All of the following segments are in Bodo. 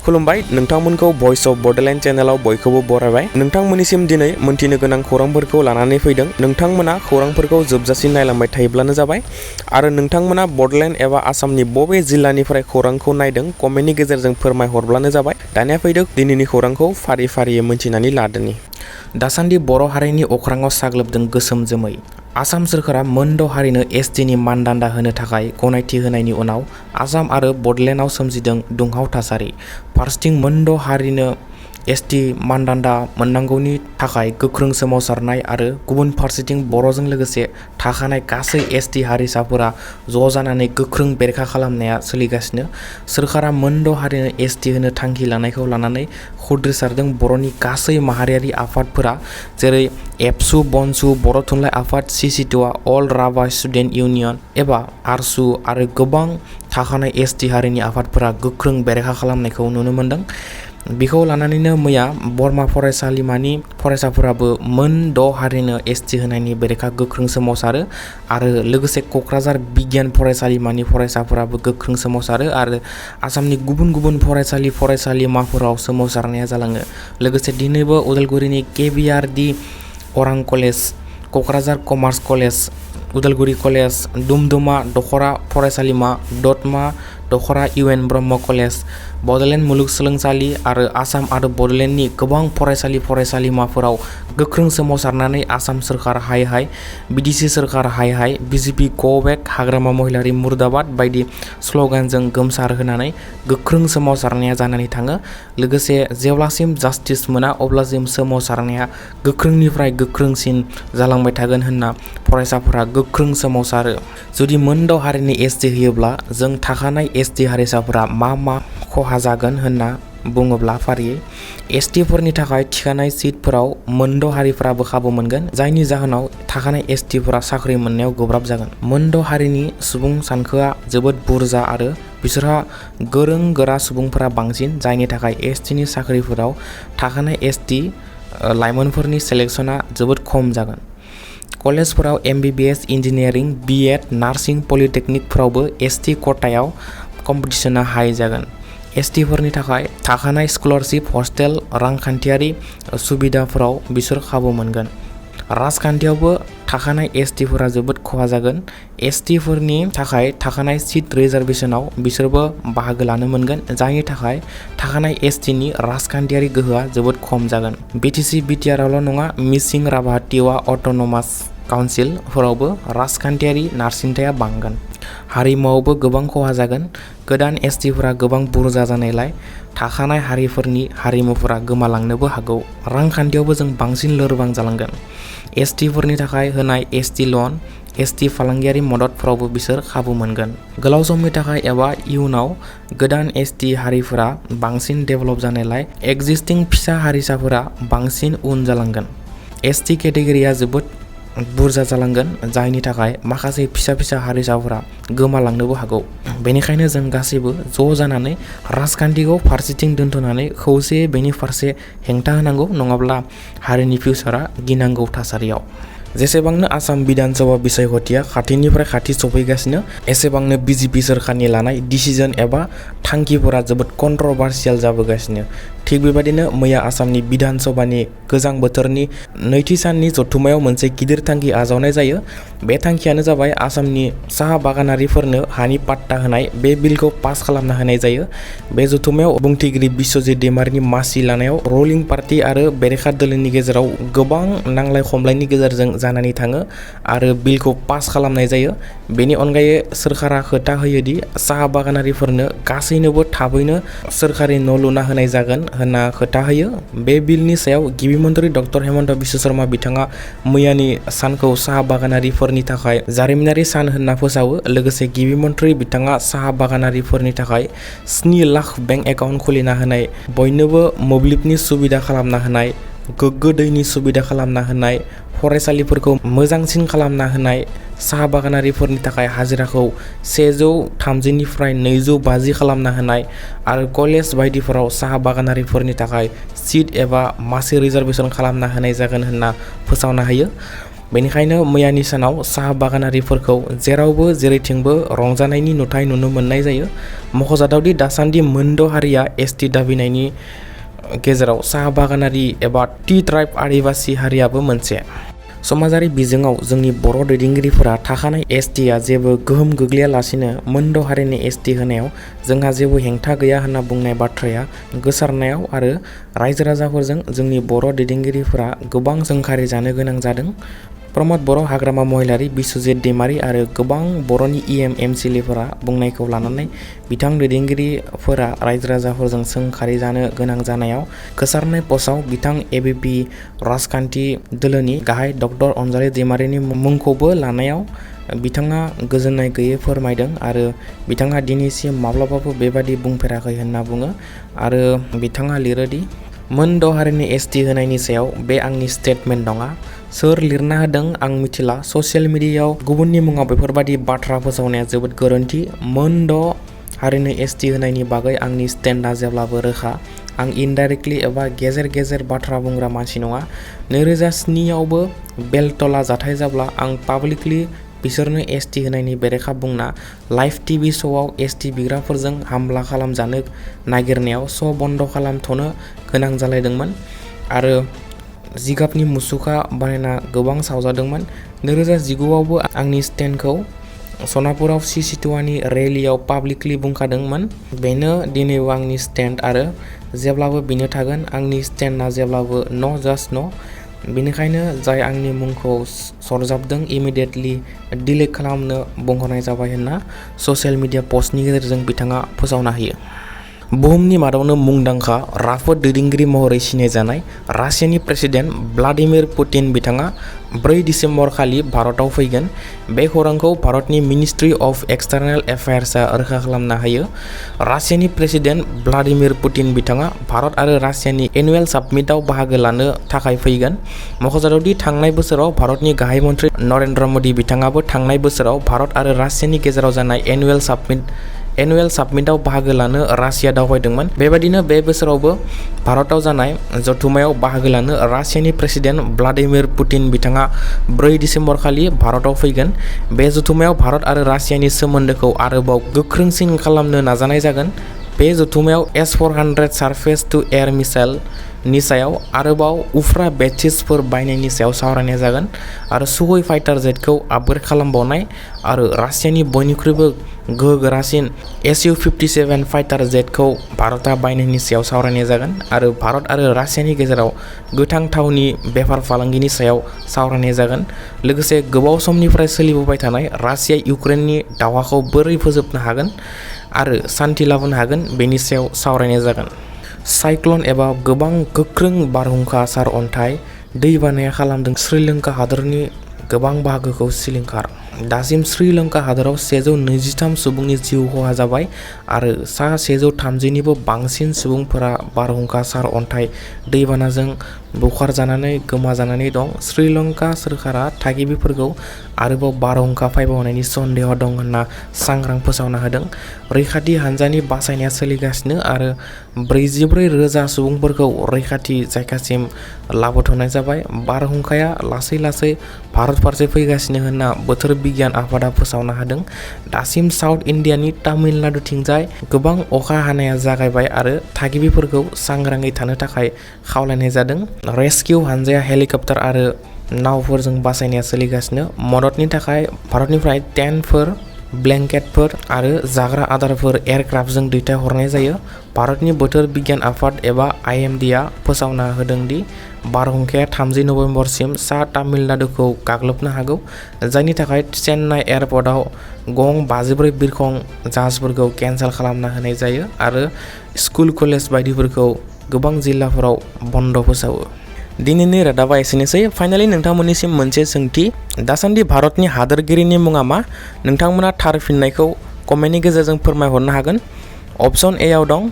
खुलुमबाय नोंथांमोनखौ भॉइस ऑफ बोडोलैंड चैनलाव बयखौबो बरायबाय। नोंथांमोननिसिम दिनै मोनथिनो गोनां खौरांफोरखौ लानानै फैदों। नोंथांमोना खौरांफोरखौ जोबजासिम नायलांबाय थायोब्लानो जाबाय आरो नोंथांमोना बडोलेण्ड एबा आसामनि बबे जिल्लानिफ्राय खौरांखौ नायदों कमेन्टनि गेजेरजों फोरमायहरब्लानो जाबाय। दानिया फैदों दिनैनि खौरांखौ फारि फारियै मोनथिनानै लादोनि। दासान्दि बर' हारिनि अख्राङाव साग्लोबदों गोसोम जोमै। आसाम सोरखारा मोनद' हारिनो एसटिनि मानदान्दा होनो थाखाय गनायथि होनायनि उनाव आसाम आरो बडलेण्डआव सोमजिदों दुंहाव थासारि। फारसेथिं मोनद' हारिनो एसटि मानदान्दा मोननांगौनि थाखाय गोख्रों सोमावसारनाय आरो गुबुन फारसेथिं बर'जों लोगोसे थाखानाय गासै एसटि हारिसाफोरा ज' जानानै गोख्रों बेरेखा खालामनाया सोलिगासिनो। सोरखारा मोनद' हारिनो एसटि होनो थांखि लानायखौ लानानै खुद्रिसारदों बर'नि गासै माहारियारि आफादफोरा जेरै एबसु, बनसु, बर' थुनलाइ आफाद, सिसिटुआ, अल राभा स्टुडेन्ट इउनियन एबा आरसु आरो गोबां थाखानाय एसटि हारिनि आफादफोरा गोख्रों बेरेखा खालामनायखौ नुनो मोन्दों। बेखौ लानानैनो मैया बरमा फरायसालिमानि फरायसाफोराबो मोन 6 हारिनो एसटि होनायनि बेरेखा गोख्रों सोमावसारो आरो लोगोसे क'क्राझार बिगियान फरायसालिमानि फरायसाफोराबो गोख्रों सोमावसारो आरो आसामनि गुबुन गुबुन फरायसालिमाफोराव सोमावसारनाया जालाङो। लोगोसे दिनैबो उदालगुरिनि KBRD अरां college, Kokrajhar commerce college, Udalguri college, Dumduma दखरा फरायसालिमा, दतमा दखरा UN ब्रह्म कलेज, बड'लेण्ड मुलुगसोलोंसालि आरो आसाम आरो बड'लेण्डनि गोबां फरायसालिमाफोराव गोख्रों सोमावसारनानै आसाम सोरखार हाय हाय, BTC सोरखार हाय हाय, BJP गो बेक, हाग्रामा महिलारि मुर्दाबाद बायदि स्ल'गानजों गोमसार होनानै गोख्रों सोमावसारनाया जानानै थाङो। लोगोसे जेब्लासिम जास्टिस मोना अब्लासिम सोमावसारनाया गोख्रोंनिफ्राय गोख्रोंसिन जालांबाय थागोन होनना फरायसाफोरा गोख्रों सोमावसारो। जुदि मोनद' हारिनि एसटि होयोब्ला जों थाखानाय एसटि हारिसाफोरा मा खहा जागोन होनना बुङोब्ला फारियै एसटिफोरनि थाखाय थिखानाय सिटफोराव मोनद' हारिफ्राबो खाबु मोनगोन, जायनि जाहोनाव थाखानाय एसटिफोरा साख्रि मोननायाव गोब्राब जागोन। मोनद' हारिनि सुबुं सानखोआ जोबोद बुरजा आरो बिसोरहा गोरों गोरा सुबुंफोरा बांसिन, जायनि थाखाय एसटिनि साख्रिफोराव थाखानाय एसटि लाइमोनफोरनि सेलेक्शना जोबोद खम जागोन। कलेजफोराव MBBS, इन्जिनियारिं, BEd, नार्सिं, पलिटेकनिकफोरावबो एसटि क'टायाव कम्पिटिशना हाई जागोन। एसटिफोरनि थाखाय थाखानाय स्कलारशिप, हस्टेल, रांखान्थियारि सुबिदाफोराव बिसोर खाबु मोनगोन। राजखान्थियावबो थाखानाय एसटिफोरा जोबोद खहा जागोन। एसटिफोरनि थाखाय थाखानाय सिट रिजार्भेशनाव बिसोरबो बाहागो लानो मोनगोन, जायनि थाखाय थाखानाय एसटिनि राजखान्थियारि गोहोआ जोबोद खम जागोन। BTC BTRआवल' नङा, मिसिं राभा टिवा अट'नमास काउन्सिलफोरावबो राजखान्थियारि नारसिनथाया बांगोन। हारिमुआवबो गोबां खहा जागोन। गोदान एसटिफोरा गोबां बुरजा जानायलाय थाखानाय हारिफोरनि हारिमुफोरा गोमालांनोबो हागौ। रांखान्थियावबो जों बांसिन लोरबां जालांगोन। एसटिफोरनि थाखाय होनाय एसटि लन, एसटि फालांगियारि मददफोरावबो बिसोर खाबु मोनगोन। गोलाव समनि थाखाय एबा इयुनाव गोदान एसटि हारिफोरा बांसिन डेभेलप जानायलाय एक्जिस्टिं फिसा हारिसाफोरा बांसिन उन जालांगोन। एसटि केटेगरिया जोबोद बुरजा जालांगोन, जायनि थाखाय माखासे फिसा हारिसाफोरा गोमालांनोबो हागौ। बेनिखायनो जों गासैबो ज' जानानै राजखान्थिखौ फारसेथिं दोनथ'नानै खौसेयै बेनि फारसे हेंथा होनांगौ, नङाब्ला हारिनि फिउचारा गिनांगौ थासारियाव। जेसेबांनो आसाम बिधान सभा बिसायख'थिया खाथिनिफ्राय खाथि सफैगासिनो एसेबांनो BJP सोरखारनि लानाय डिसिजन एबा थांखिफोरा जोबोद कन्ट्रभार्सियेल जाबोगासिनो। थिग बेबायदिनो मैया आसामनि बिधान सभानि गोजां बोथोरनि नैथि साननि जथुमायाव मोनसे गिदिर थांखि आजावनाय जायो। बे थांखियानो जाबाय आसामनि साहा बागानारिफोरनो हानि पाट्टा होनाय। बे बिलखौ पास खालामना होनाय जायो। बे जथुमायाव बुंथिगिरि बिश्वजित दैमारिनि मासि लानायाव रुलिं पार्टी आरो बेरेखा दोलोनि गेजेराव गोबां नांलाय खमलायनि गेजेरजों जानानै थाङो आरो बिलखौ पास खालामनाय जायो। बेनि अनगायै सोरखारा खोथा होयोदि साहा बागानारिफोरनो गासैनोबो थाबैनो सोरखारि न' लुना होनाय जागोन होनना खोथा होयो। बे बिलनि सायाव गिबि मन्त्रि डक्टर हेमन्त बिश्व शर्मा बिथाङा मैयानि सानखौ साहा बागानारिफोरनि थाखाय जारिमिनारि सान होनना फोसावो। लोगोसे गिबि मन्त्रि बिथाङा साहा बागानारिफोरनि थाखाय 7 लाख बेंक एकाउन्ट खुलिना होनाय, बयनोबो मोब्लिबनि सुबिदा खालामना होनाय, गोग्गो दैनि सुबिदा खालामना होनाय, फरायसालिफोरखौ मोजांसिन खालामना होनाय, साहा बागानारिफोरनि थाखाय हाजिराखौ 130निफ्राय 250 खालामना होनाय आरो कलेज बायदिफोराव साहा बागानारिफोरनि थाखाय सिट एबा मासि रिजार्भेशन खालामना होनाय जागोन होनना फोसावना होयो। बेनिखायनो मैयानि सानाव साहा बागानारिफोरखौ जेरावबो जेरैथिंबो रंजानायनि नुथाय नुनो मोननाय जायो। मख'जाथावदि दासान्दि मोनद' हारिया एसटि दाबिनायनि गेजेराव साहा बागानारि एबा टि ट्राइब आदिबासि हारियाबो मोनसे। समाजारि बिजोङाव जोंनि बर' दैदेनगिरिफोरा थाखानाय एसटिआ जेबो गोहोम गोग्लैयालासिनो मोनद' हारिनि एसटि होनायाव जोंहा जेबो हेंथा गैया होनना बुंनाय बाथ्राया गोसारनायाव आरो रायजो राजाफोरजों जोंनि बर' दैदेनगिरिफोरा गोबां सोंखारि जानो गोनां जादों। प्रमद बर', हाग्रामा महिलारि, बिस्वजित दैमारि आरो गोबां बर'नि एमसिएलएफोरा बुंनायखौ लानानै बिथां दैदेनगिरिफोरा रायजो राजाफोरजों सोंखारि जानो गोनां जानायाव गोसारनाय पस्टआव बिथां एबिपि राजखान्थि दोलोनि गाहाय डक्टर अनजालि दैमारिनि मुंखौबो लानायाव बिथाङा गोजोननाय गैयै फोरमायदों आरो बिथाङा दिनैसिम माब्लाबाबो बेबादि बुंफेराखै होनना बुङो आरो बिथाङा लिरोदि मोनद' हारिनि एसटि होनायनि सायाव बे आंनि स्टेटमेन्ट नङा। सोर लिरना होदों आं मिथिला। ससियेल मिडियायाव गुबुननि मुङाव बेफोरबादि बाथ्रा फोसावनाया जोबोद गोरोन्थि। मोनद' हारिनि एसटि होनायनि बागै आंनि स्टेन्डआ जेब्लाबो रोखा। आं इनडाइरेक्टलि एबा गेजेर गेजेर बाथ्रा बुंग्रा मानसि नङा। 2007आवबो बेलतला जाथाय जाब्ला आं पाब्लिकलि बिसोरनो एसटि होनायनि बेरेखा बुंना लाइभ टिभि श'आव एसटि बिग्राफोरजों हामला खालामजानो नागिरनायाव श' बन्द खालामथ'नो गोनां जालायदोंमोन आरो जिगाबनि मुसुखा बानायना गोबां सावजादोंमोन। 2019आवबो आंनि स्टेन्डखौ सनापुराव सिसिटुवानि रेलियाव पाब्लिकलि बुंखादोंमोन। बेनो दिनैबो आंनि स्टेन्ड आरो जेब्लाबो बेनो थागोन। आंनि स्टेन्डआ जेब्लाबो न' जास्ट न'। बेनिखायनो जाय आंनि मुंखौ सरजाबदों इमिडियेटलि डिलिट खालामनो बुंहरनाय जाबाय होनना ससियेल मिडिया पस्टनि गेजेरजों बिथाङा फोसावना होयो। बुहुमनि मादावनो मुंदांखा राफोद दैदेनगिरि महरै सिनायजानाय रासियानि प्रेसिडेन्ट भ्लादिमिर पुतिन बिथाङा 4 दिसेम्बर खालि भारताव फैगोन। बे खौरांखौ भारतनि मिनिस्ट्रि अफ एक्सटार्नेल एफेयार्सआ रोखा खालामना होयो। रासियानि प्रेसिडेन्ट भ्लादिमिर पुतिन बिथाङा भारत आरो रासियानि एनुवेल साबमिटआव बाहागो लानो थाखाय फैगोन। मख'जाथावदि थांनाय बोसोराव भारतनि गाहाय मन्थ्रि नरेन्द्र मदि बिथाङाबो थांनाय बोसोराव भारत आरो रासियानि गेजेराव जानाय एनुवेल साबमिटआव बाहागो लानो रासिया दावबायदोंमोन। बेबायदिनो बे बोसोरावबो भारताव जानाय जथुम्मायाव बाहागो लानो रासियानि प्रेसिडेन्ट भ्लादिमिर पुतिन बिथाङा 4 दिसेम्बर खालि भारताव फैगोन। बे जथुम्मायाव भारत आरो रासियानि सोमोन्दोखौ आरोबाव गोख्रोंसिन खालामनो नाजानाय जागोन। बे जथुम्मायाव S-400 सारफेस टु एयार मिसाइलनि सायाव आरोबाव उफ्रा बेटिसफोर बायनायनि सायाव सावरायनाय जागोन आरो सुखोई फाइटार जेटखौ आपग्रेड खालामबावनाय आरो रासियानि बयनिख्रुइबो गोहोगोरासिन Su-57 फाइटार जेटखौ भारतआ बायनायनि सायाव सावरायनाय जागोन आरो भारत आरो रासियानि गेजेराव गोथां थावनि बेफार फालांगिनि सायाव सावरायनाय जागोन। लोगोसे गोबाव समनिफ्राय सोलिबोबाय थानाय रासिया इउक्रेननि दावहाखौ बोरै फोजोबनो हागोन आरो सान्थि लाबोनो हागोन बेनि सायाव सावरायनाय जागोन। साइक्ल'न एबा गोबां गोख्रों बारहुंखा सारअन्थाइ दैबानाया खालामदों श्रीलंका हादरनि गोबां बाहागोखौ सिलिंखार। दासिम श्रीलंका हादराव 123 सुबुंनि जिउ खहा जाबाय आरो सा 130निबो बांसिन सुबुंफोरा बारहुंखा सारअन्थाइ दैबानाजों बुखारजानानै गोमाजानानै दं। श्रीलंका सोरखारा थागिबिफोरखौ आरोबाव बारहुंखा फैबावनायनि सन्देह दं होनना सांग्रां फोसावना होदों। रैखाथि हान्जानि बासायनाया सोलिगासिनो आरो 44,000 सुबुंफोरखौ रैखाथि जायगासिम लाबोथ'नाय जाबाय। बारहुंखाया लासै लासै भारत फारसे फैगासिनो होनना बोथोर बिगियान आफादा फोसावना होदों। दासिम साउथ इन्डियानि तामिलनाडुथिंजाय गोबां अखा हानाया जागायबाय आरो थागिबिफोरखौ सांग्राङै थानो थाखाय खावलायनाय जादों। रेस्किउ हान्जाया हेलिकप्टार आरो नावफोरजों बासायनाया सोलिगासिनो। मददनि थाखाय भारतनिफ्राय टेन्टफोर, ब्लेंकेटफोर आरो जाग्रा आदारफोर एयारक्राफ्टजों दैथायहरनाय जायो। भारतनि बोथोर बिगियान आफाद एबा IMDआ फोसावना होदों दि बारहुंखाया 30 नबेम्बरसिम सा तामिलनाडुखौ गाग्लोबनो हागौ, जायनि थाखाय चेन्नाइ एयारपर्टआव गं 54 बिरखं जाहाजफोरखौ केन्सेल खालामना होनाय जायो आरो स्कुल कलेज बायदिफोरखौ गोबां जिल्लाफोराव बन्द फोसावो। दिनैनि रादाबा एसेनोसै। फाइनालि नोंथांमोननिसिम मोनसे सोंथि। दासान्दि भारतनि हादोरगिरिनि मुङा मा? नोंथांमोना थार फिननायखौ कमेन्टनि गेजेरजों फोरमायहरनो हागोन। अप्शन ए आव दं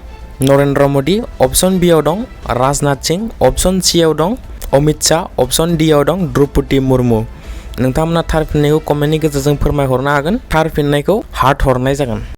नरेन्द्र मदि, अप्शन बि आव दं राजनाथ सिंह, अप्शन सि आव दं अमित शाह, अप्शन डि आव दं द्रौपदी मुर्मु। नोंथांमोना थार फिननायखौ कमेन्टनि गेजेरजों फोरमायहरनो हागोन। थार फिननायखौ हार्ट हरनाय जागोन।